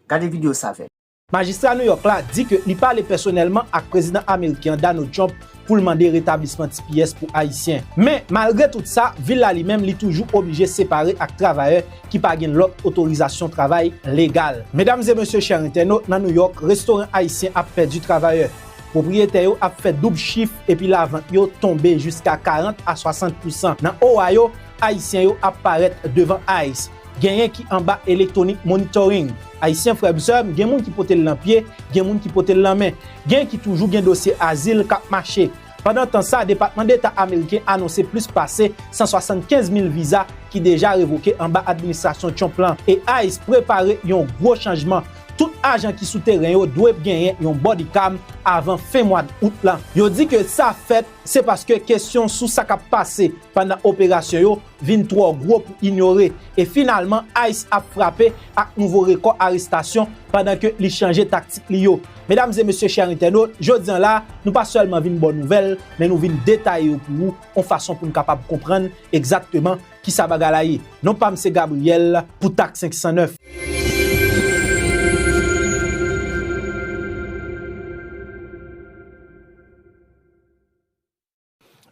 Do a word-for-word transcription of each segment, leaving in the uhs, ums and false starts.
Gade videyo sa avè m. Majistra New York la di ke li pale pèsonèlman ak prezidan ameriken an Donald Trump pou l mande retablisman T P S pou Ayisyen. Men, malgre tout sa, vil la li menm li toujou oblije separe ak travayè ki pa gen lòt otorizasyon travay legal. Medam e mesye chè entènot, nan New York, restoran ayisyen ap pèdi travayè. Pwopriyetè yo ap fè doub chif epi lavant yo tonbe jiska karant a swasant pousan. Nan Ohio, Ayisyen yo ap parèt devan ice. Genyen ki anba electronic monitoring. Ayisyen frè m, sè m, gen moun ki pote l nan pye, gen moun ki pote l nan men. Gen ki toujou gen dosye azil k ap mache. Pandan tan sa, Depatman Deta ameriken anonse plis pase san swasannkenz mil viza ki deja revoke anba administrasyon Trump lan. E ice prepare yon gwo chanjman. Tout ajan ki sou teren yo dwe genyen yon body cam avan fen mwa d out lan. Yo di ke sa fèt, se paske kesyon sou sa k ap pase pandan operasyon yo vin twò gwo pou inyore, e finalman ice ap frape ak nouvo rekò arestasyon pandan ke li chanje taktik li yo. Medam e mesye chè entènot, jodi an la, nou pa sèlman vin ba w nouvèl, men nou vin detaye yo pou ou, yon fason pou n kapab konprann egzakteman kisa bagay la ye. Non pa m se Gabriel pou Tak senk san nèf.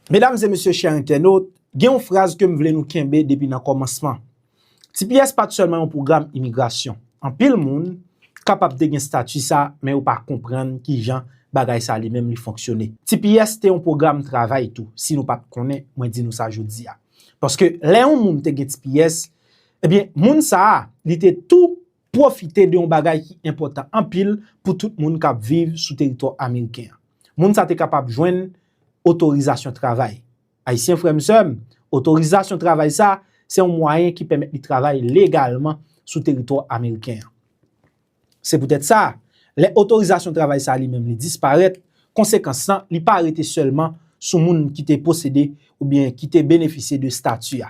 Medam e mesye chè entènot, gen yon fraz ke m vle nou kenbe depi nan kòmansman. T P S pa t sèlman yon pwogram imigrasyon. Anpil moun kapab te gen estati sa, men yo pa konprann kijan bagay sa li menm li fonksyone. T P S te yon pwogram travay tou, si nou pa t konnen, mwen di nou sa jodi a. Paske lè yon moun te gen T P S, ebyen, moun sa a, li te tou pwofite de yon bagay ki enpòtan anpil pou tout moun k ap viv sou teritwa ameriken an. Moun sa te kapab jwenn otorizasyon travay. Ayisyen frè m, sè m, otorizasyon travay sa, se yon mwayen ki pèmèt li travay legalman sou teritwa ameriken an. Se poutèt sa, lè otorizasyon travay sa li menm li disparèt, konsekans lan, li pa rete sèlman sou moun ki te posede oubyen ki te benefisye de estati a.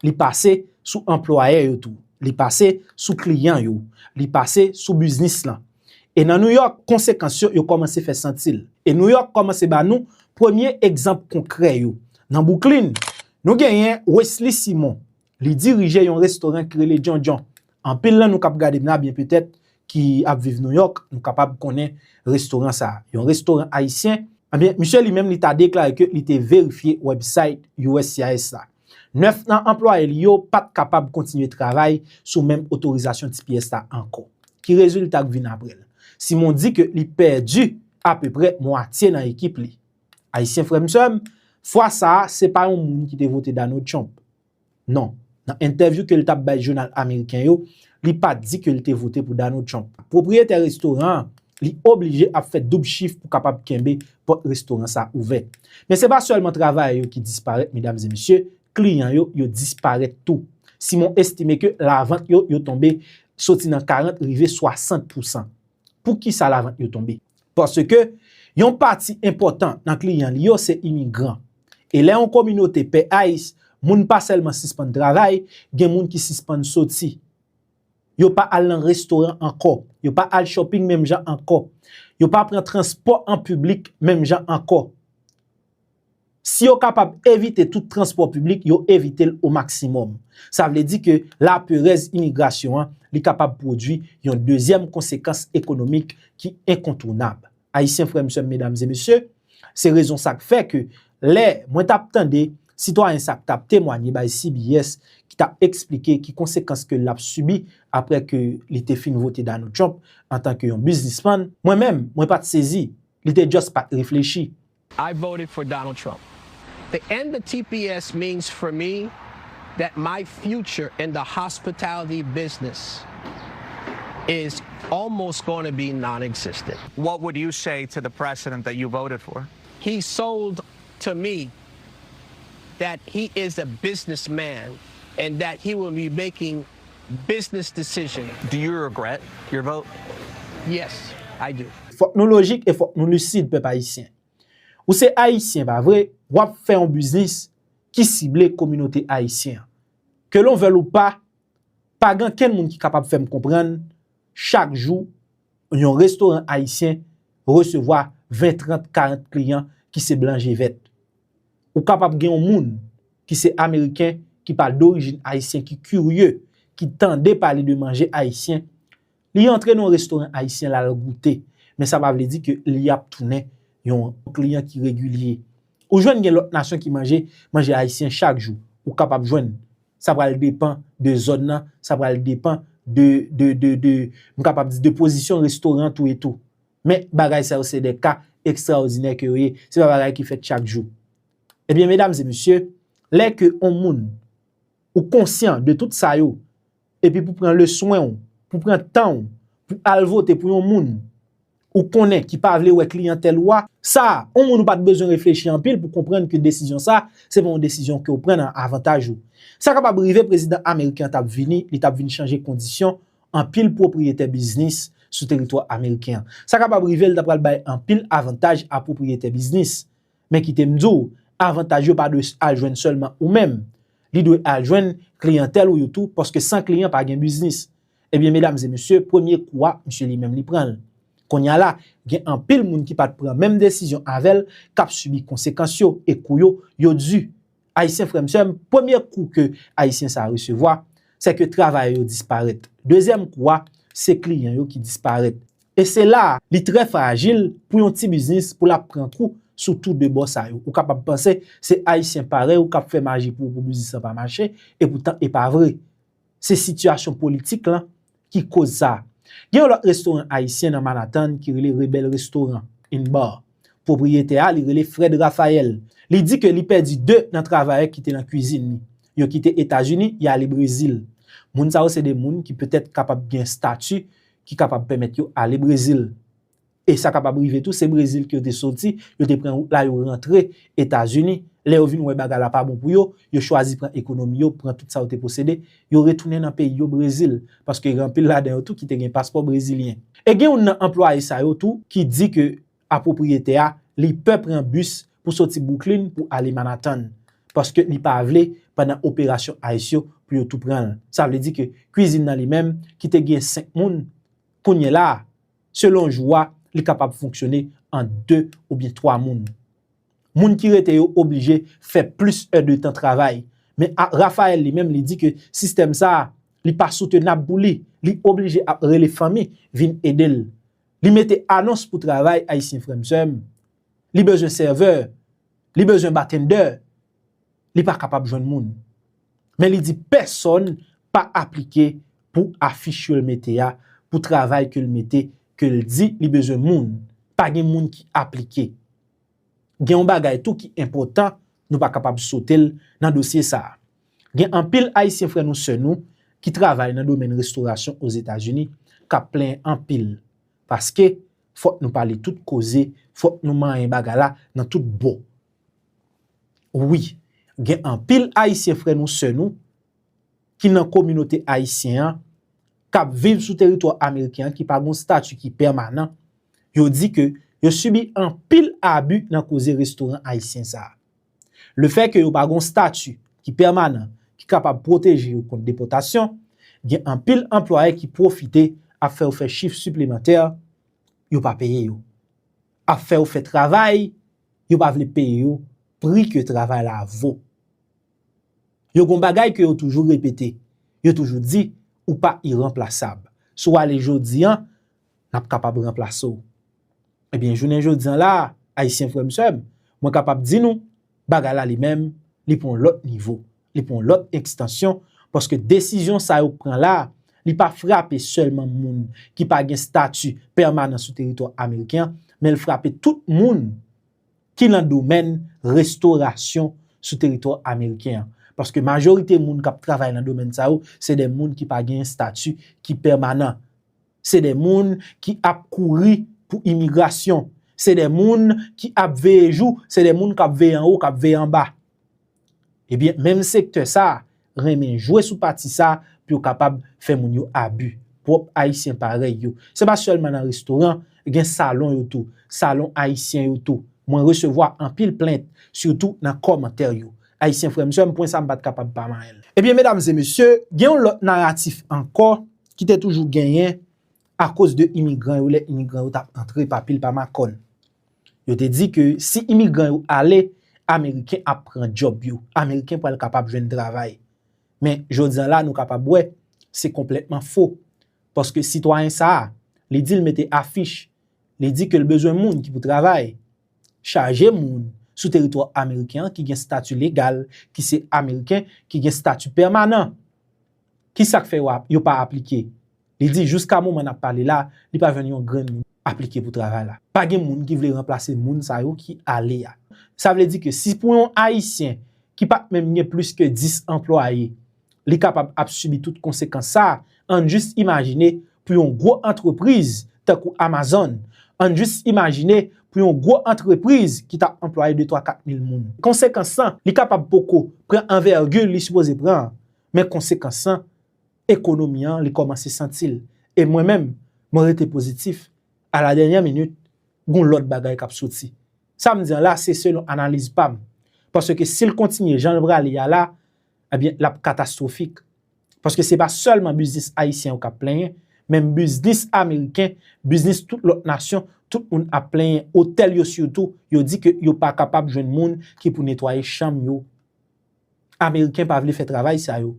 Li pase sou anplwayè yo tou. Li pase sou kliyan yo. Li pase sou biznis lan. E nan New York, konsekans yo, yo kòmanse fè santi l. E New York kòmanse ba nou premye egzanp konkrè yo. Nan Brooklyn, nou genyen Wesley Simon. Li dirije yon restoran ki rele Djondjon. Anpil nan nou k ap gade m la, byen petèt, ki ap viv New York, nou kapab konnen restoran sa a. Yon restoran ayisyen. Ebyen, misye li menm, li ta deklare ke li te verifye website U S C I S la. Nèf nan anplwaye li yo pa t kapab kontinye travay sou menm otorizasyon T P S la ankò. Ki rezilta k vin apre l? Simon di ke li pèdi apeprè mwatye nan ekip li. Ayisyen frè m, sè m, fwa sa a, se pa yon moun ki te vote Donald Trump. Non. Nan entèvyou ke l t ap bay jounal ameriken yo, li pa t di ke l te vote pou Donald Trump. Pwopriyetè restoran an, li oblije ap fè doub chif pou kapab kenbe pòt restoran sa ouvè. Men se pa sèlman travayè yo ki disparèt, medam e mesye, kliyan yo, yo disparèt tou. Simon estime ke lavant yo, yo tonbe soti nan karant rive swasant pousan. Poukisa lavant yo tonbe? Paske yon pati enpòtan nan kliyan li yo se imigran. E lè yon kominote pè ice, moun pa sèlman sispann travay, gen moun ki sispann soti. Yo pa al nan restoran ankò, yo pa al shopping menm jan ankò, yo pa pran transpò an piblik menm jan ankò. Si yo kapab evite tout transpò piblik, yo evite l o maksimòm. Sa vle di ke laperèz imigrasyon an, li kapab pwodui yon dezyèm konsekans ekonomik ki enkontounab. Ayisyen frè m, sè m, medam e mesye, se rezon sa k fè ke lè mwen t ap tande sitwayen sa k t ap temwanye bay C B S, ki t ap eksplike ki konsekans ke l ap sibi apre ke li te fin vote Donald Trump antanke yon biznismann, mwen menm, mwen pa t sezi. Li te just pa t reflechi. I voted for Donald Trump. The end of T P S means for me that my future in the hospitality business is almost going to be non existent. What would you say to the president that you voted for? He sold to me that he is a businessman and that he will be making business decisions. Do you regret your vote? Yes, I do. Fòk nou lojik e fòk nou lisid, pèp ayisyen. Ou se ayisyen, pa vre? W ap fè yon biznis ki sible kominote ayisyen an. Ke l on vle l ou pa, pa gen ankenn moun ki kapab fè m konprann chak jou yon restoran ayisyen resevwa ven, trant, karant kliyan ki se blan je vèt. Ou kapab gen yon moun ki se Ameriken, ki pa dorijin Ayisyen, ki kirye, ki tande pale de manje ayisyen. Li antre nan yon restoran ayisyen, l al goute. Men sa pa vle di ke li ap tounen yon kliyan ki regilye. Ou jwenn gen lòt nasyon ki manje manje ayisyen chak jou. Ou kapab jwenn. Sa pral depan de zòn nan, sa pral depan de, de, de, de, m kapab di de pozisyon restoran tou e tou. Men bagay sa yo se de ka ekstraòdinè ke yo ye. Se pa bagay ki fèt chak jou. Ebyen, medam e mesye, lè ke yon moun ou konsyan de tout sa yo, epi pou pran leswen w, pou pran tan w, pou al vote pou yon moun ou konnen ki pa vle wè kliyantèl ou a, sa, yon moun ou pa t bezwen reflechi anpil pou konprann ke desizyon sa, se pa yon desizyon ke w pran nan avantaj ou. Sa kapab rive prezidan ameriken an t ap vini, li t ap vin chanje kondisyon anpil pwopriyetè biznis sou teritwa ameriken an. Sa kapab rive, li ta pral bay anpil avantaj a pwopriyetè biznis. Men kite m di w, avantaj yo pa dwe al jwenn sèlman ou menm. Li dwe al jwenn kliyantèl ou yo tou, paske san kliyan pa gen biznis. Ebyen, medam e mesye, premye kou a, misye li menm li pran l. Kounye a la, gen anpil moun ki pa t pran menm desizyon avè l, k ap sibi konsekans yo, e kou yo, yo di. Ayisyen frè m sè m, premye kou ke Ayisyen sa a resevwa, se ke travayè yo disparèt. Dezyèm kou a, se kliyan yo ki disparèt. E se la a, li trè frajil pou yon ti biznis pou l ap pran kou sou tou de bò sa yo. Ou kapab panse se Ayisyen parèy ou k ap fè maji pou ou pou biznis lan pa mache, e poutan e pa vre. Se sitiyasyon politik lan ki koz sa. Gen yon lòt restoran ayisyen nan Manhattan ki rele Rebel Restaurant and Bar. Pwopriyetè a, li rele Fred Raphael. Li di ke li pèdi de nan travayè ki te nan kwizin li. Yo kite Etazini, y ale Brezil. Moun sa yo se de moun ki petèt kapab gen estati ki kapab pèmèt yo ale Brezil. E sa kapab rive tou, se Brezil ke yo te soti, yo te pran wout la, yo rantre Etazini. Lè yo vin wè bagay la pa bon pou yo, yo chwazi pran ekonomi yo, pran tout sa yo te posede, yo retounen nan peyi yo, Brezil. Paske gen anpil ladan yo tou ki te gen paspò brezilyen. E gen youn nan anplwaye sa yo tou ki di ke a pwopriyetè a, li pè pran bis pou soti Brooklyn pou ale Manhattan. Paske li pa vle, pandan operasyon ICE yo, pou yo tou pran l. Sa vle di ke kwizin nan li menm, ki te gen senk moun, kounye la a, selon jou a, li kapab fonksyone an de oubyen twa moun. Moun ki rete yo oblije fè plis èdtan travay. Men a, Raphael li menm, li di ke sistèm sa a, li pa soutenab pou li. Li oblije ap rele fanmi vin ede l. Li mete anons pou travay, Ayisyen frè m sè m. Li bezwen sèvè. Li bezwen batendè. Li pa kapab jwenn moun. Men li di pèsonn pa aplike pou afich yo l mete a, pou travay ke l mete, ke l di li bezwen moun. Pa gen moun ki aplike. Gen yon bagay tou ki enpòtan, nou pa kapab sote l nan dosye sa a. Gen anpil Ayisyen frè nou, sè nou, ki travay nan domèn restorasyon Ozetazini, k ap plenyen anpil. Paske, fòk nou pale tout koze, fòk nou manyen bagay la nan tout bò. Wi, gen anpil Ayisyen frè nou, sè nou, ki nan kominote ayisyen an, k ap viv sou teritwa ameriken an, ki pa gen yon estati ki pèmanan, yo di ke yo sibi anpil abi nan koze restoran ayisyen sa a. Lefètke yo pa gen yon estati ki pèmanan, ki kapab pwoteje yo kont depòtasyon, gen anpil anplwaye ki pwofite ap fè yo fè chif siplemantè, yo pa peye yo. Ap fè yo fè travay, yo pa vle peye yo pri ke travay la vo. Yo gon bagay ke yo toujou repete. Yo toujou di, ou pa iranplasab. Si w ale jodi an, n ap kapab ranplase w. Ebyen, jounen jodi an la, Ayisyen frè m sè m, mwen kapab di nou, bagay la li menm, li pran yon lòt nivo, li pran yon lòt ekstansyon, paske desizyon sa yo pran la, li pa frape sèlman moun ki pa gen estati pèmanan sou teritwa ameriken an, men l frape tout moun ki nan domèn restorasyon sou teritwa ameriken an. Paske majorite moun k ap travay nan domèn sa yo, se de moun ki pa gen estati ki pèmanan. Se de moun ki ap kouri pou imigrasyon. Se de moun ki ap veye jou, se de moun k ap veye anwo, k ap veye anba. Ebyen, menm sektè sa a renmen jwe sou pati sa a pou yo kapab fè moun yo abi. Pwòp Ayisyen parèy yo. Se pa sèlman nan restoran, gen salon yo tou, salon ayisyen yo tou. Mwen resevwa anpil plent, sitou nan kòmantè yo. Ayisyen frè m sè m, pwen sa m pa t kapab pa manyen l. Ebyen, medam e mesye, gen yon lòt naratif ankò ki te toujou genyen akoz de imigran yo, lè imigran yo t ap antre pa pil pa makòn. Yo te di ke si imigran yo ale, Ameriken ap pran djòb yo. Ameriken pral kapab jwenn travay. Men, jodi a la, nou kapab wè, se konplètman fo. Paske sitwayen sa a, li di l mete afich, li di ke l bezwen moun ki pou travay. Chaje moun sou teritwa ameriken an ki gen stati legal, ki se Ameriken, ki gen stati pèmanan. Ki sa k fè yo ap-, yo pa aplike? Li di jiska moman n ap pale la, li pa jwenn yon grenn moun aplike pou travay la. Pa gen moun ki vle ranplase moun sa yo ki ale a. Sa vle di ke si pou yon Ayisyen ki pa t menm gen plis ke dis anplwaye, li kapab ap sibi tout konsekans sa a, ann jis imajine pou yon gwo antrepriz tankou Amazon, ann jis imajine pou yon gwo antrepriz ki t ap anplwaye de, twa, kat mil moun. Konsekans lan, li kapab poko pran anvègil li sipoze pran an, men konsekans lan, ekonomi an, li kòmanse santi l. E mwen menm, mwen rete pozitif. A la dènyè minit, gon lòt bagay k ap soti. Sa m di an la, se selon analiz pa m. Paske si l kontinye jan l prale a la, ebyen, l ap katastwofik. Paske se pa sèlman biznis ayisyen yo k ap plenyen, menm biznis ameriken, biznis tout lòt nasyon, tout moun ap plenyen. Otèl yo sitou, yo di ke yo pa kapab jwenn moun ki pou netwaye chanm yo. Ameriken pa vle fè travay sa yo.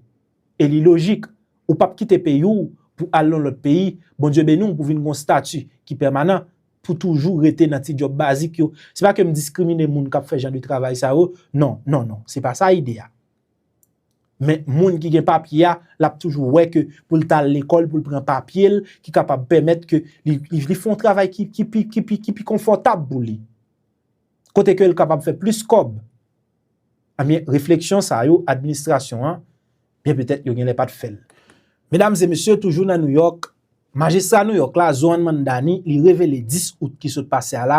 E li lojik, ou p ap kite peyi w pou al nan lòt peyi, Bondye beni w pou vin gon stati ki pèmanan, pou toujou rete nan ti djòb bazik yo. Se pa ke m diskrimine moun k ap fè jan de travay sa yo, non, non, non, se pa sa ide a. Men moun ki gen papye a, l ap toujou wè ke pou l t al lekòl, pou l pran papye l, ki kapab pèmèt ke li, li, li fè yon travay ki, ki pi, ki pi, ki pi konfòtab pou li. Kote ke l kapab fè plis kòb. Ebyen, refleksyon sa yo, administrasyon an, byen petèt yo genlè pa t fè l. Medam e mesye, toujou nan Nouyòk, majistra Nouyòk la, Zohran Mamdani, li revele dis out ki sot pase a la,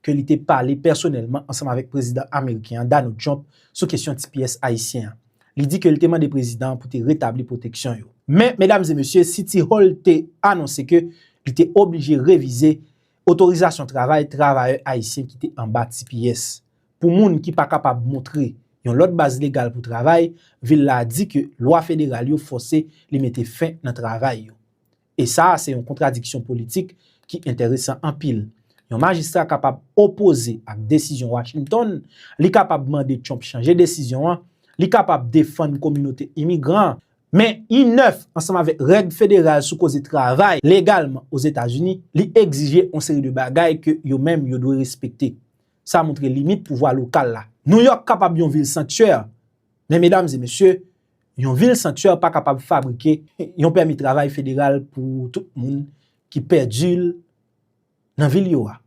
ke li te pale pèsonèlman ansanm avèk prezidan ameriken an, Donald Trump, sou kesyon T P S ayisyen an. Li di ke li te mande prezidan an pou te retabli pwoteksyon yo. Men, medam e mesye, City Hall te anonse ke li te oblije revize otorizasyon travay travayè ayisyen ki te anba T P S. Pou moun ki pa kapab montre yon lòt baz legal pou travay, vil la di ke lwa federal yo fòse li mete fen nan travay yo. E sa a se yon kontradiksyon politik ki enteresan anpil. Yon majistra kapab opoze ak desizyon Washington, li kapab mande Trump chanje desizyon an, li kapab defann kominote imigran an, men I nèf, ansanm avèk règ federal sou koze travay legalman Ozetazini, li egzije yon seri de bagay ke yo menm yo dwe respekte. Sa montre limit pouvwa lokal la. Nouyòk kapab yon vil sanktyè, men medam e mesye, yon vil sanktyè pa kapab fabrike yon pèmi travay federal pou tout moun ki pèdi l nan vil yo a.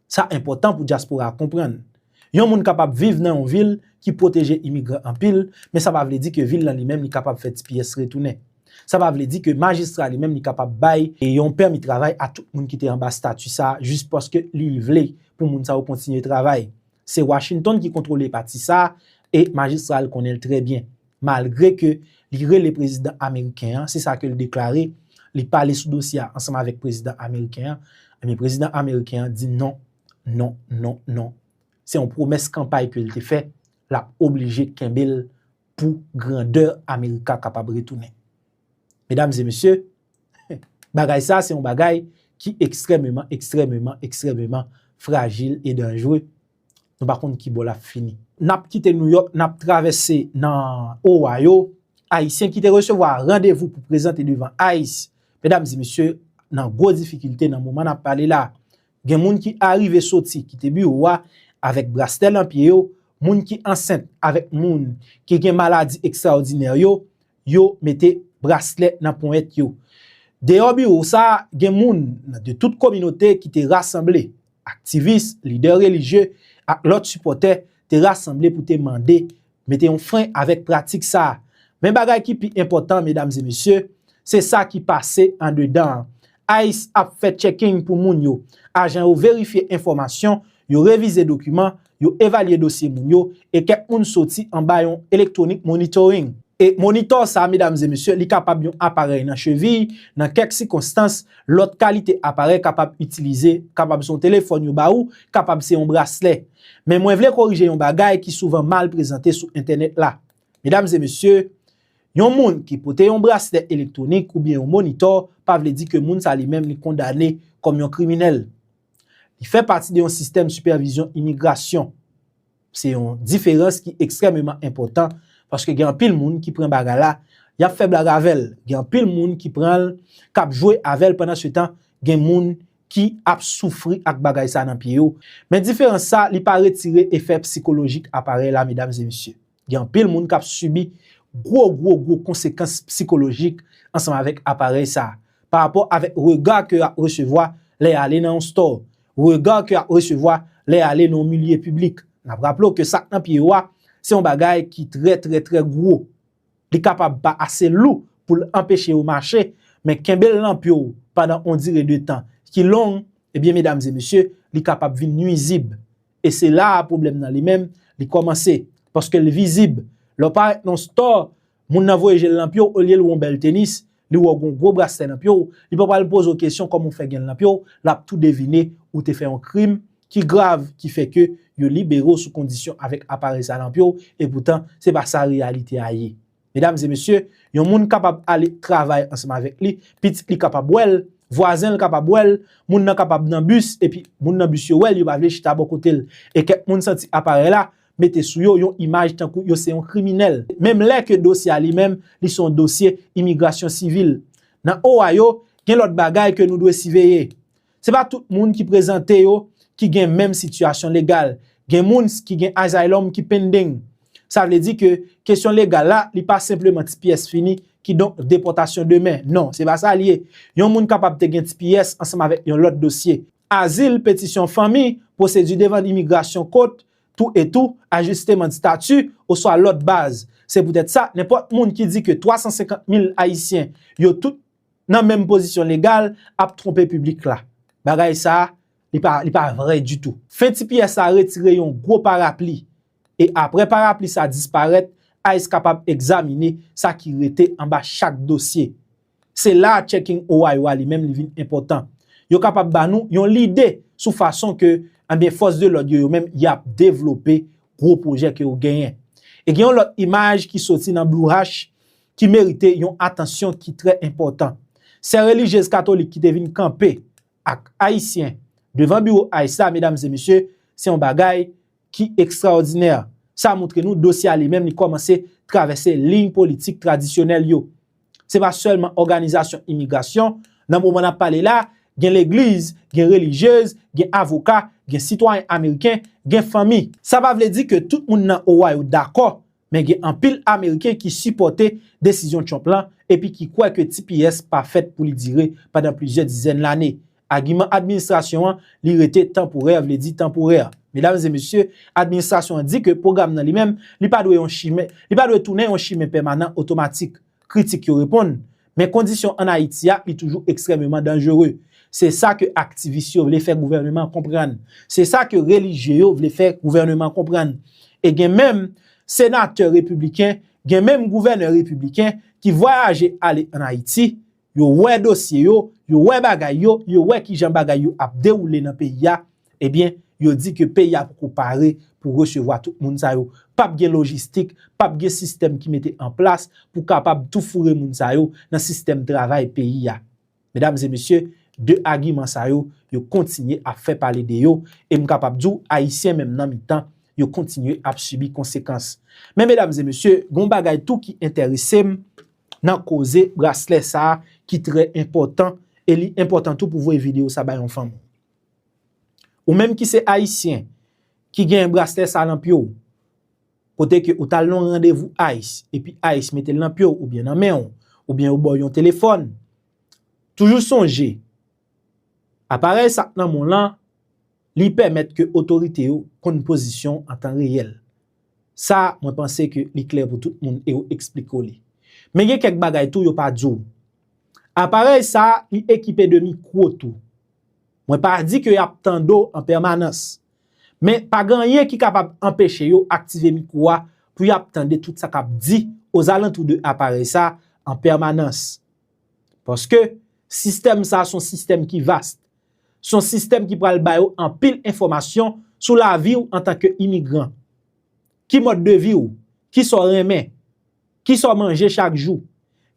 Sa enpòtan pou dyaspora a konprann. Yon moun kapab viv nan yon vil ki pwoteje imigran anpil, men sa pa vle di ke vil lan li menm li kapab fè T P S retounen. Sa pa vle di ke majistra li menm li kapab bay yon pèmi travay a tout moun ki te anba stati sa a, jis paske li vle pou moun sa yo kontinye travay. Se Washington ki kontwole pati sa a, e majistra a konnen l trè byen. Malgre ke li rele prezidan ameriken an, se sa ke l deklare, li pale sou dosye a ansanm avèk prezidan ameriken an, ebyen prezidan ameriken an di non, non, non, non. Se yon pwomès kanpay ke l te fè, l ap oblije kenbe l pou grandè Amerika kapab retounen. Medam e mesye, bagay sa a se yon bagay ki ekstrèmeman, ekstrèmeman, ekstrèmeman frajil e danjre. Nou pa konn ki bò l ap fini. N ap kite Nouyòk, n ap travèse nan Ohio. Ayisyen ki te resevwa randevou pou prezante devan ice, medam e mesye, nan gwo difikilte nan moman n ap pale la. Gen moun ki arive soti kite biwo a avèk braslè nan pye yo, moun ki ansent avèk moun ki gen maladi ekstraòdinè yo, yo mete braslè nan ponyèt yo. Deyò biwo sa a, gen moun nan de tout kominote ki te rasanble, aktivis, lidè relijye ak lòt sipòtè te rasanble pou te mande mete yon fren avèk pratik sa a. Men bagay ki pi enpòtan, medam e mesye, se sa ki pase andedan an. ice ap fè checking pou moun yo. Ajan yo verifye enfòmasyon, yo revize dokiman, yo evalye dosye moun yo, e kèk moun soti anba yon electronic monitoring. E monitò sa, medam e mesye, li kapab yon aparèy nan cheviy, nan kèk sikonstans, lòt kalite aparèy kapab itilize, kapab se yon telefòn yo ba ou, kapab se yon braslè. Men mwen vle korije yon bagay ki souvan mal prezante sou entènèt la. Medam e mesye, yon moun ki pote yon braslè elektwonik oubyen yon monitò pa vle di ke moun sa li menm li kondane kòm yon kriminèl. Li fè pati de yon sistèm sipèvizyon imigrasyon. Se yon diferans ki ekstrèmeman enpòtan, paske gen anpil moun ki pran bagay la, y ap fè blag avè l. Gen anpil moun ki pran l, k ap jwe avè l, pandansetan, gen moun ki ap soufri ak bagay sa nan pye yo. Men diferans sa, li pa retire efè sikolojik aparèy la, medam e mesye. Gen anpil moun k ap sibi gwo, gwo, gwo konsekans sikolojik ansanm avèk aparèy sa, pa rapò avèk rega ke y ap resevwa lè y ale nan yon store, rega ke y ap resevwa lè y ale nan yon milye piblik. N ap raple w ke sa k nan pye yo a, se yon bagay ki trè, trè, trè gwo. Li kapab pa ase lou pou l anpeche yo mache, men kenbe l nan pye w pandan yon dire de tan ki long, ebyen, medam e mesye, li kapab vin nwizib. E se la a pwoblèm nan li menm, li kòmanse. Paske l vizib. Lè w parèt nan store, moun nan voye je l nan pye w, olye l wè yon bèl tenis, li wè w gen yon gwo braslè nan pye w, li pa pral poze w kesyon kòman w fè gen l nan pye w, l ap tou devine ou te fè yon krim ki grav, ki fè ke yo libere w sou kondisyon avèk aparèy sa nan pye w, epoutan, se pa sa reyalite a ye. Medam e mesye, yon moun kapab ale travay ansanm avèk li, pitit li kapab wè l, vwazen l kapab wè l, moun nan kapab nan bis, epi moun nan bis yo wè l, yo pa vle chita bò kote l. E kèk moun santi aparèy la mete sou yo yon imaj tankou yo se yon kriminèl. Menm lè ke dosye a li menm, li se yon dosye imigrasyon sivil. Nan Ohio, gen lòt bagay ke nou dwe siveye. Se pa tout moun ki prezante yo ki gen menm sitiyasyon legal. Gen moun ki gen asylum ki pending. Sa vle di ke kesyon legal la, li pa senpleman T P S fini, kidonk depòtasyon demen. Non, se pa sa l ye. Yon moun kapab te gen T P S ansanm avèk yon lòt dosye. Azil, petisyon fanmi, pwosedi devan imigrasyon kot, tou e tou, ajisteman stati, oswa lòt baz. Se poutèt sa, nenpòt moun ki di ke twa san senkant mil Ayisyen, yo tout nan menm pozisyon legal, ap twonpe piblik la. Bagay sa a, li pa, li pa vrè ditou. Fen T P S la retire yon gwo parapli. E apre parapli sa disparèt, ICE kapab egzamine sa ki rete anba chak dosye. Se la a Checking Ohio a li menm li vin enpòtan. Yo kapab ba nou yon lide sou fason ke, ebyen, fòs de lòd yo, yo menm, y ap devlope gwo pwojè ke yo genyen. E gen yon lòt imaj ki soti nan Blue Hash ki merite yon atansyon ki trè enpòtan. Sè relijyez katolik ki te vin kanpe ak Ayisyen devan biwo ICE la, medam e mesye, se yon bagay ki ekstraòdinè. Sa montre nou dosye a li menm li kòmanse travèse liy politik tradisyonèl yo. Se pa sèlman òganizasyon imigrasyon. Nan moman n ap pale la, gen legliz, gen relijyez, gen avoka, gen sitwayen ameriken, gen fanmi. Sa pa vle di ke tout moun nan Ohio dakò, men gen anpil Ameriken ki sipòte desizyon Trump lan epi ki kwè ke T P S pa fèt pou li dire pandan plizyè dizèn lane. Agiman administrasyon an, li rete tanporè, vle di tanporè. Medam e mesye, administrasyon an di ke pwogram nan li menm, li pa dwe yon chimen, li pa dwe tounen yon chimen pèmanan otomatik. Kritik yo reponn, men kondisyon ann Ayiti a, li toujou ekstrèmeman danjere. Se sa ke aktivis yo vle fè gouvèneman an konprann. Se sa ke relijye yo vle fè gouvèneman an konprann. E gen menm senatè repibliken, gen menm gouvènè repibliken ki vwayaje ale ann Ayiti, yo wè dosye yo, yo wè bagay yo, yo wè kijan bagay yo ap dewoule nan peyi a, ebyen, yo di ke peyi a poko pare pou resevwa tout moun sa yo. P ap gen lojistik, p ap gen sistèm ki mete an plas pou kapab tou foure moun sa yo nan sistèm travay peyi a. Medam e mesye, de agiman sa yo, yo kontinye ap fè pale de yo, e m kapab di w, Ayisyen menm nan mitan, yo kontinye ap sibi konsekans. Men, medam e mesye, gen yon bagay tou ki enterese m nan koze braslè sa a ki trè enpòtan, e li enpòtan tou pou voye videyo sa bay yon fanm. Ou menm ki se Ayisyen, ki gen braslè sa nan pye w, kote ke ou t al nan yon randevou ICE, epi ICE mete l nan pye w, oubyen nan men w, oubyen yo ba w yon telefòn. Toujou sonje, aparèy sa k nan men w lan, li pèmèt ke otorite yo konn pozisyon w an tan reyèl. Sa, mwen panse ke li klè pou tout moun e yo eksplike w li. Men gen kèk bagay tou yo pa di w. Aparèy sa a, li ekipe de mikwo tou. Mwen pa di ke y ap tande w an pèmanans. Men pa gen anyen ki kapab anpeche yo aktive mikwo a pou y ap tande tout sa k ap di ozalantou de aparèy sa a an pèmanans. Paske sistèm sa a se yon sistèm ki vas. Se yon sistèm ki pral ba yo anpil enfòmasyon sou lavi w antanke imigran. Ki mòd de vi w? Kisa w renmen? Kisa w manje chak jou?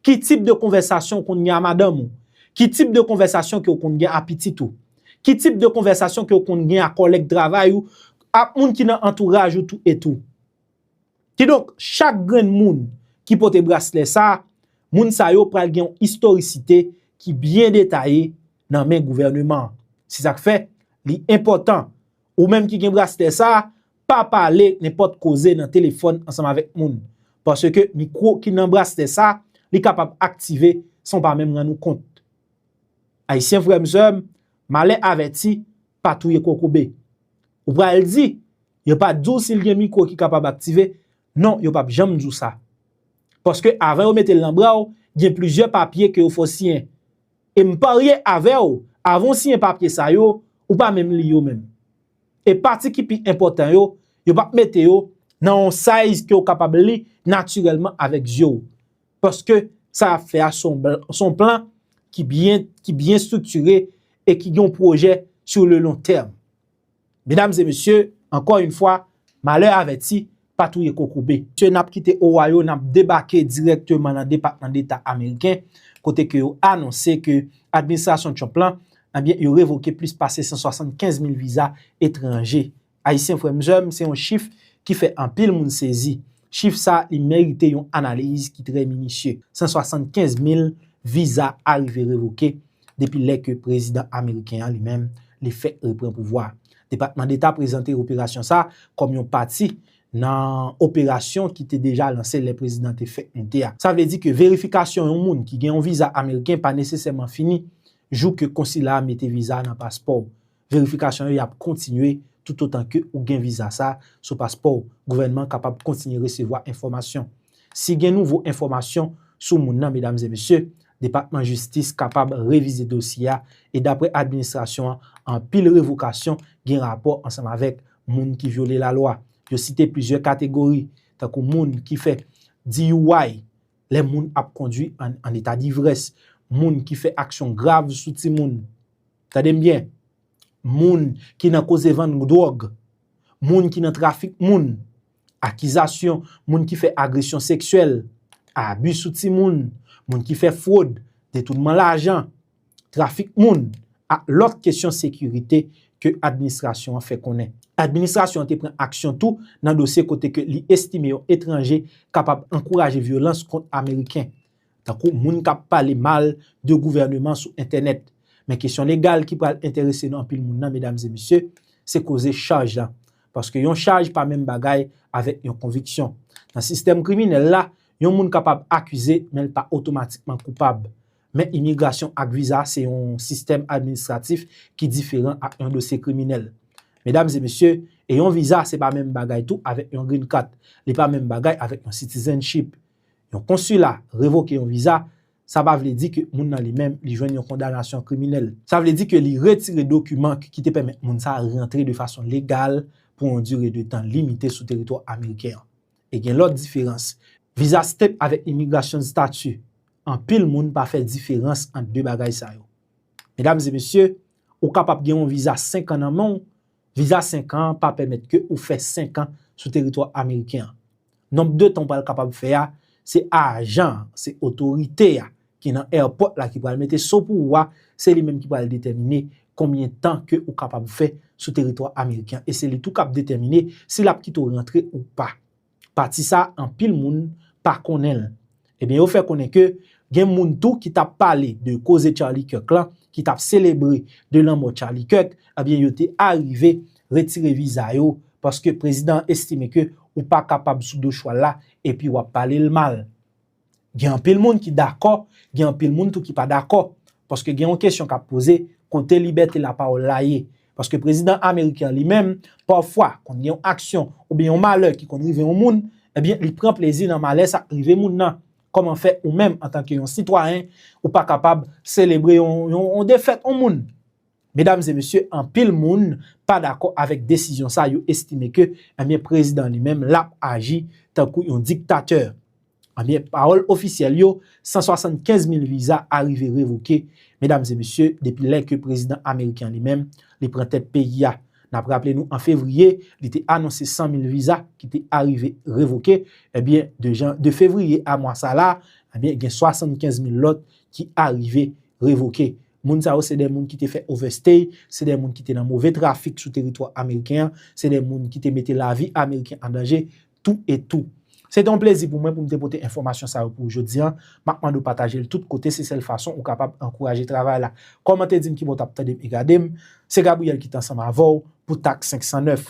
Ki tip de konvèsasyon w konn gen a madanm ou? Ki tip de konvèsasyon ke w konn gen a pitit ou? Ki tip de konvèsasyon ke w konn gen ak kòlèg travay ou, ak moun ki nan antouraj ou tou e tou. Kidonk, chak grenn moun ki pote braslè sa, moun sa yo pral gen yon istorisite ki byen detaye nan men gouvèneman an. Se sa k fè, li enpòtan, ou menm ki gen braslè sa, pa pale nenpòt koze nan telefòn ansanm avèk moun. Paske mikwo ki nan braslè sa, li kapab aktive san w pa menm rann ou kont. Ayisyen frè m, sè m, malè avèti, pa touye kokobe. Ou pral di, yo pa t di w si l gen mikwo ki kapab aktive. Non, yo p ap janm di w sa. Paske avan yo mete l nan bra w, gen plizyè papye ke yo fè w siyen. E m parye avè w, avan w siyen papye sa yo, ou pa menm li yo menm. E pati ki pi enpòtan yo, yo p ap mete yo nan yon size ke w kapab li natirèlman avèk zye w. Paske sa y ap fè a se yon bl-, se yon plan ki byen, ki byen estriktire e ki gen yon pwojè sur le long terme. Medam e mesye, ankò yon fwa, malè avèti, pa touye kokobe. Mesye, n ap kite Ohio, n ap debake dirèkteman nan Depatman Deta ameriken, kote ke yo anonse ke administrasyon Trump lan, ebyen, yo revoke plis pase san swasannkenz mil viza etranje. Ayisyen frè m, sè m, se yon chif ki fè anpil moun sezi. Chif sa, li merite yon analiz ki trè minisye. San swasannkenz mil viza arive revoke depi lè ke prezidan ameriken an li menm, li fèk reprann pouvwa. Depatman Deta prezante operasyon sa kòm yon pati nan operasyon ki te deja lanse lè prezidan te fèk moute a. Sa vle di ke verifikasyon yon moun ki gen yon viza ameriken pa nesesèman fini jou ke konsila a mete viza a nan paspò w. Verifikasyon yo, y ap kontinye toutotan ke ou gen viza sa sou paspò w. Gouvènman an kapab kontinye resevwa enfòmasyon. Si gen nouvo enfòmasyon sou moun nan, medam e mesye, Depatman Jistis kapab revize dosye a e, daprè administrasyon an, anpil revokasyon gen rapò ansanm avèk moun ki vyole lalwa. Yo site plizyè kategori, tankou moun ki fè D U I, lè moun ap kondwi an, an eta divrès, moun ki fè aksyon grav sou timoun. Tande m byen, moun ki nan koze vann dwòg, moun ki nan trafik moun, akizasyon moun ki fè agresyon seksyèl, abi sou timoun, moun ki fè fwod, detounman lajan, trafik moun, ak lòt kesyon sekirite ke administrasyon an fè konnen. Administrasyon an te pran aksyon tou nan dosye kote ke li estime yon etranje kapab ankouraje vyolans kont Ameriken, tankou moun k ap pale mal de gouvèneman sou entènèt. Men kesyon legal ki pral enterese nou anpil moun nan, medam e mesye, se koze chaj la. Paske yon chaj pa menm bagay avèk yon konviksyon. Nan sistèm kriminèl la, yon moun kapab akize, men l pa otomatikman koupab. Men imigrasyon ak viza se yon sistèm administratif ki diferan ak yon dosye kriminèl. Medam e mesye, e yon viza se pa menm bagay tou avèk yon green card. Li pa menm bagay avèk yon citizenship. Yon konsila revoke yon viza, sa pa vle di ke moun nan li menm, li jwenn yon kondanasyon kriminèl. Sa vle di ke li retire dokiman ki, ki te pèmèt moun sa a rantre de fason legal pou yon dire de tan limite sou teritwa ameriken an. E gen lòt diferans. Viza stamp avèk imigrasyon stati. Anpil moun pa fè diferans ant de bagay sa yo. Medam e mesye, ou kapab gen yon viza senk an nan men w. Viza senk an pa pèmèt ke ou fè senk an sou teritwa ameriken an. Nonb de tan w pral kapab fè a, se ajan an, se otorite a ki nan airport la ki pral mete so pou ou a, se li menm ki pral detèmine konbyen tan ke ou kapab fè sou teritwa ameriken an. E se li tou k ap detèmine si l ap kite w rantre ou pa. Pati sa, anpil moun pa konnen l. Ebyen, yo fè konnen ke gen moun tou ki t ap pale de koze Charlie Kirk lan, ki t ap selebre de lanmò Charlie Kirk, ebyen, yo te arive retire viza yo, paske prezidan an estime ke ou pa kapab sou do chwal la, epi w ap pale l mal. Gen anpil moun ki dakò, gen anpil moun tou ki pa dakò. Paske gen yon kesyon k ap poze, kote libète lapawòl la ye? Paske prezidan ameriken an li menm, pafwa, konn gen yon aksyon oubyen yon malè ki konn rive yon moun, ebyen, li pran plezi nan malè sa k rive moun nan. Kòman fè ou menm, antanke yon sitwayen, ou pa kapab selebre yon, yon, yon defèt yon moun? Medam e mesye, anpil moun pa dakò avèk desizyon sa, yo estime ke, ebyen, prezidan li menm, l ap aji tankou yon diktatè. Ebyen, pawòl ofisyèl yo, san swasannkenz mil viza arive revoke, medam e mesye, depi lè ke prezidan ameriken an li menm, li pran tèt peyi a. N ap raple nou, an fevriye, li te anonse san mil viza ki te arive revoke. Ebyen, de jan, de fevriye a mwa sa la, ebyen, gen swasannkenz mil lòt ki arive revoke. Moun sa yo se de moun ki te fè overstay, se de moun ki te nan move trafik sou teritwa ameriken an, se de moun ki te mete lavi ameriken an danje, tou e tou. Se te yon plezi pou mwen pou m te pote enfòmasyon sa yo pou ou jodi an. M ap mande w pataje l tout kote, se sèl fason ou kapab ankouraje travay la. Kòmante, di m ki bò w t ap tande m e gade m. Se Gabriel ki te ansanm avè w pou Tak senk san nèf.